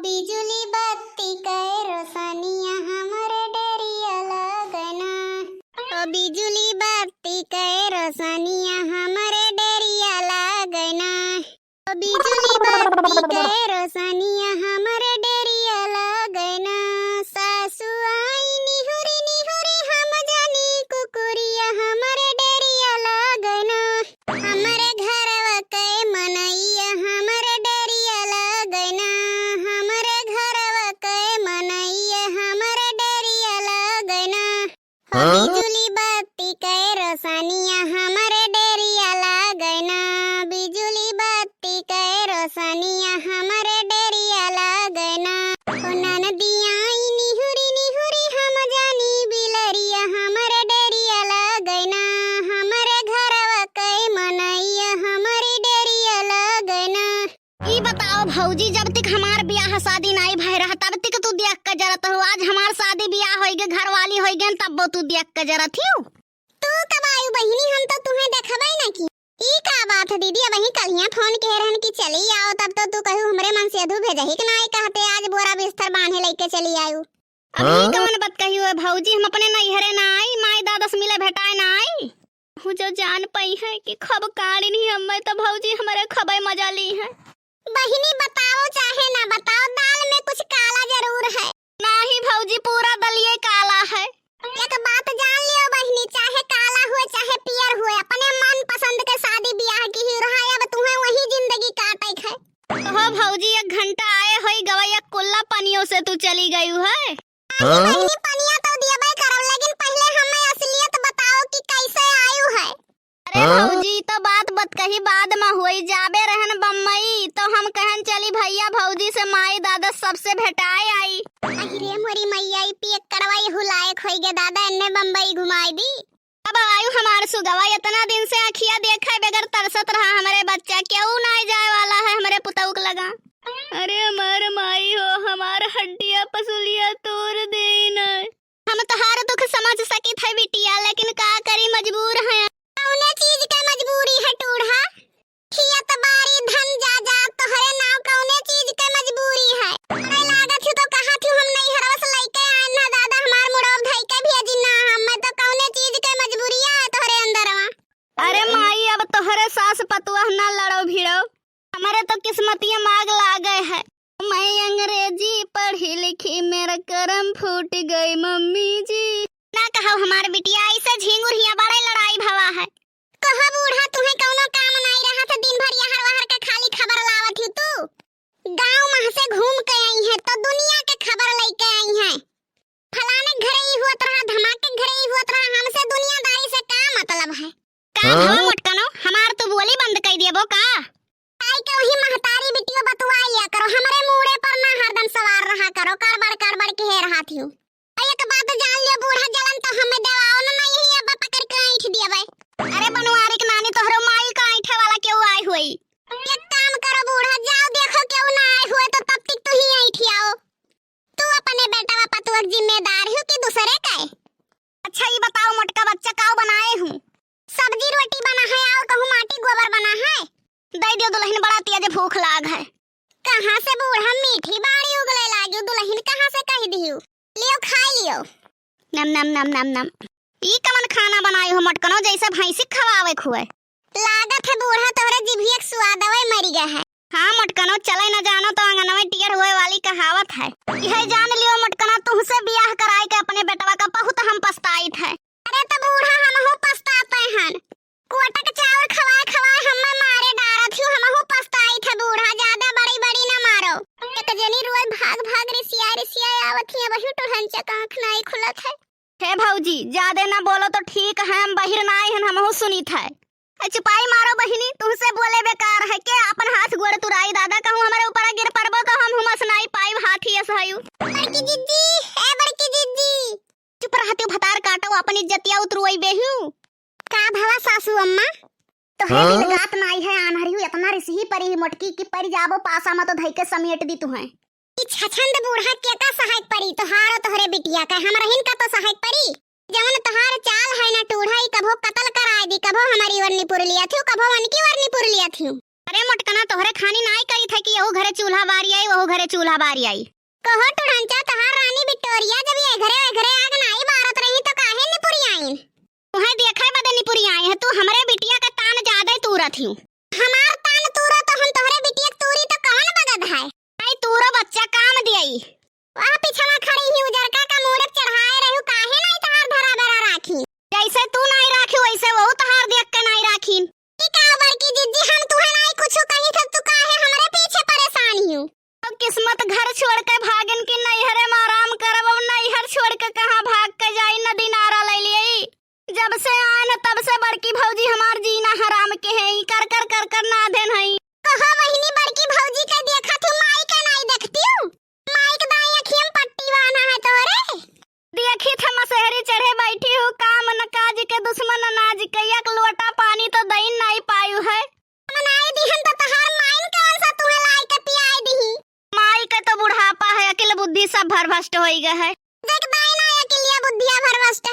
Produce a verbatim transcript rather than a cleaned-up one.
बिजुली बत्ती कै रोशनिया हमरे डेरिया लागै ना। ओ बिजुली बत्ती कै रोशनिया हमरे डेरिया लागै ना। ओ बिजुली बत्ती कै रोशनिया हमरे डेरिया लागै ना। सासु आई निहुरी निहुरी हम जानी कुकुरिया हमरे डेरिया लागै ना। हमरे घरवा कै मनैया हमरे डेरिया लागै ना। हमरे घरवा कै मनैया हमरे डेरिया लागै ना। हाँ? बिजुली बत्ती कै रोशनिया हमरे डेरिया लागै ना। बिजुली बत्ती कै रोशनिया हमरे डेरिया लागै ना। ओ ननदिया आई निहुरी निहुरी हम जानी बिलरिया हमरे डेरिया लागै ना। हमरे घरवा कै मनैया हमरी डेरिया लागै ना। ई बताओ भौजी, जब तक हमार बियाह शादी नाई भय रहा, तब तक तू देख के जरत हो। आज हमार शादी बियाह होइगे, घरवाली होइगे, तब्बो तू देख के जरत हियो। तू कब आयु बहिनी, हम तो तुहें देखबै ना की। ई का बात है दीदी, अबहीं कलिया फोन कहे रहन कि चली आओ, तब तो तू कहू हमरे मन से अधू भेजही के नाई कहते, आज बोरा बिस्तर बांधे लइके चली आयु। अब ई हाँ? कवन बात कही हुए भौजी, हम अपने नैहरे ना आई, माई दादा से मिले भेटाए ना आई। हूँ जो जान पइहैं कि खब काढ़िन ही हम्मै तो भौजी हमरे खबै मजा लिहैं। बहिनी बताओ चाहे ना बताओ, दाल में कुछ काला जरूर है। नाही भौजी, पूरा दलिये काला है। एक बात जान लियो बहिनी, चाहे काला हुए चाहे पियर हुए, अपने मन पसंद के शादी बियाह की ही रहा, अब तुहें वही जिंदगी काटै है। हो भौजी, एक घंटा आए होई गवै, एक कुल्ला पनियों से तू चली गयू है। हाँ? बहिनी, पनिया तो दियबै करब, लेकिन पहिले हमें असलियत बताओ कि कैसे आयु है। अरे हाँ? भौजी, तो बात बतकही बाद में होई, जाबे रहन बम्बई, तो हम कहन चली भैया भौजी से माई दादा सबसे भेटाए आई। अहि रे मोरी मैया, ई पियक्कड़वा एहू लायक होई गे दादा, एन्ने बम्बई घुमाई दी। अब आयु हमार सुगवा, इतना दिन से अखिया देखे बगैर तरसत रहा हमरे बच्चा, केहू नाई जाए वाला है हमरे पुतऊ के लगा। अरे हमार माई हो, हमार हड्डिया पसुलिया तोड़ देन। हम तोहार दुख समझ सकित है बिटिया, लेकिन का करी, मजबूर है। कौने चीज के मजबूरी है टूढ़ा? खेत बारी धन जायदाद तोहरे नाव, कौने चीज के मजबूरी है? अरे लागत ही तो कहा थी हम नैहरवा से लइके आए ना दादा, हमार मुड़वा धइके भेजी ना, हमें तो कौने चीज के मजबूरिया है तोहरे अंदरवा। अरे माई, अब तोहरे सास पतुआ ना लड़ो भिड़ो, हमरे तो किस्मतिया में आग लागे है। मैं अंग्रेजी पढ़ी लिखी, मेरा करम फूट गई मम्मी जी। ना कहो हमार बिटिया, ऐसे झिंगुर हिया बड़े लड़ाई भवा है। कहो बूढ़ा, तुहे कौनो काम नाई रहा था, दिन भर यहर वहर के खाली खबर लावत ही तू। गाँव मह से घूम के आई है तो दुनिया के खबर लेके आई है। फलाने घरे ई होत रहा, धमाके घरे ई होत रहा, हमसे दुनियादारी से का मतलब है? का हाँ? भवा मोटकनो, हमार तू बोली बंद कई दियबो का? आई के वही महतारी बिटियो बतुआ लिया करो, हमरे मूड़े पर ना हरदम सवार रहा करो, कड़बड़ कड़बड़ के हे रहा थियो। और एक बात जान लियो बूढ़ा, जलन तो हमें देवाओ ना, ना यही अब पकड़ के ऐंठ दियबे। अरे बनवारी के नानी, तोहरो माई का ऐंठे वाला केहू आए होई। एक काम करो बूढ़ा, जाओ देखो केहू ना आए होए तो तब तक तू ही ऐंठ आओ। तू अपने बेटवा पतुआ के जिम्मेदार हो कि दूसरे के? अच्छा, ई बताओ मोटका बच्चा, काऊ बनाए हूँ? सब्जी रोटी बना है और कहूँ माटी गोबर बना है? दे दियो दुल्हन, बड़ा तेज भूख लाग है। कहाँ से बूढ़ा मीठी बाड़ी उगले लागी, दुल्हन कहाँ से कह दियो? लियो, खाई लियो। नम, नम, नम, नम, नम। ई कवन खाना बनाए हो मोटकनो, जैसे भैंसी खवावे खुए? लागत है बूढ़ा तोहरे जिभिया के स्वादवे मरि गए है। हाँ मोटकनो, चले न जानो तो आंगनवे टियर हुए वाली कहावत है। यह जान लियो मोटकनो, तुहसे बियाह कराए के अपने बेटवा का बहुत हम पछताइत है। अरे तो बूढ़ा हमहू पछताते हन। कोटक चाउर खवाए खवाए हमें मारे डारत हियो, हमहू पछताइत है बूढ़ा, ज्यादा बड़ी बड़ी न मारो। एक जनी रोए भाग भाग रिसिया रिसिया आवत ही, अबहू टुढ़न चक आँख नाई खुलत है। हे भौजी, ज्यादे ना बोलो तो ठीक है, हम बहिर ना आई हन, हमहू सुनित है। ए, चुपाई मारो बहिनी, तुहसे बोले बेकार है के? आपन हाथ गोड़ तुराई दादा, कहूँ हमरे ऊपर गिर पड़बो तो हम हुमस नाई पाइब, हाथ ही अस हयू। बड़की जिज्जी, ए बड़की जिज्जी। चुप रहतियो भतार काटो, अपन इज्जतिया उतरुआई बेहू। का भवा सासू अम्मा? तोहरे हाँ? दिलगात नाई है, आन्हरी हूँ, इतना रिसही परी ही मोटकी कि परि जाबो पासा में तो धइके समेट दी तुहें। ई छछंद बूढ़ा के का सहायक परी? तोहार और तोहरे बिटिया का, हमरहिन का तो सहायक परी। जवन तोहार चाल है ना टूढ़ा, ई कभो कतल कराए दी, कभो हमारी ओरनी पुर लिया थियो, कभो उनकी ओरनी पुर लिया थियो। अरे मोटकना, तोहरे खानी नाई करित है कि यहू घरे चूल्हा बारी आई, वहू घरे चूल्हा बारी आई। कहो टुढ़ंचा, तहार रानी बिटोरिया जब ये घरे वे घरे आग नाई बारत रही तो काहे निपुरी आइन? तुहे देखे बदे निपुरी आई है, तू हमरे बिटिया का तान ज्यादा ही तूरत ही। हमार तान तूरो तो हम तोहरे बिटिया के तूरी तो कौन बगद है? आई तूरो बच्चा काम दियई। वह पिछवा खड़ी ही उजरका का मूड़े पे चढ़ाए रहू, काहे नाई तहार धरा बेरा राखी? जैसे तू नाई राखी वैसे वहू तहार देख के नाई राखी। ई का बड़की जिज्जी, हम तुहे नाई कुछु कही थे, तू काहे हमरे पीछे परेशान हियू? अब किस्मत घर छोड़ के भागिन की नैहरे में आराम करब, अब नैहर छोड़ के कहाँ भाग के जाई, नदी नारा ले लियई। जब से आए न तब से बड़की भौजी हमार जीना हराम के है, ई कर कर कर कर नाधेन है। कहो बहिनी, बड़की भौजी के देखत हूँ, माई के नाई देखती हूँ? माई के दाई अखियम पट्टी बांधा है तोरे। देखी थे मसहरी चढ़े बैठी हूँ, काम न काज के दुश्मन अनाज के, एक लोटा पानी तो दई नाई पायु है। हम नाई दिहन तो तहार माइन कौन सा तुहे लाई के पियाई दिही? माई के तो बुढ़ापा है, अकिल बुद्धि सब भरभस्ट होई गए है। देख दाई ना अकिलिया बुद्धिया भरभस्ट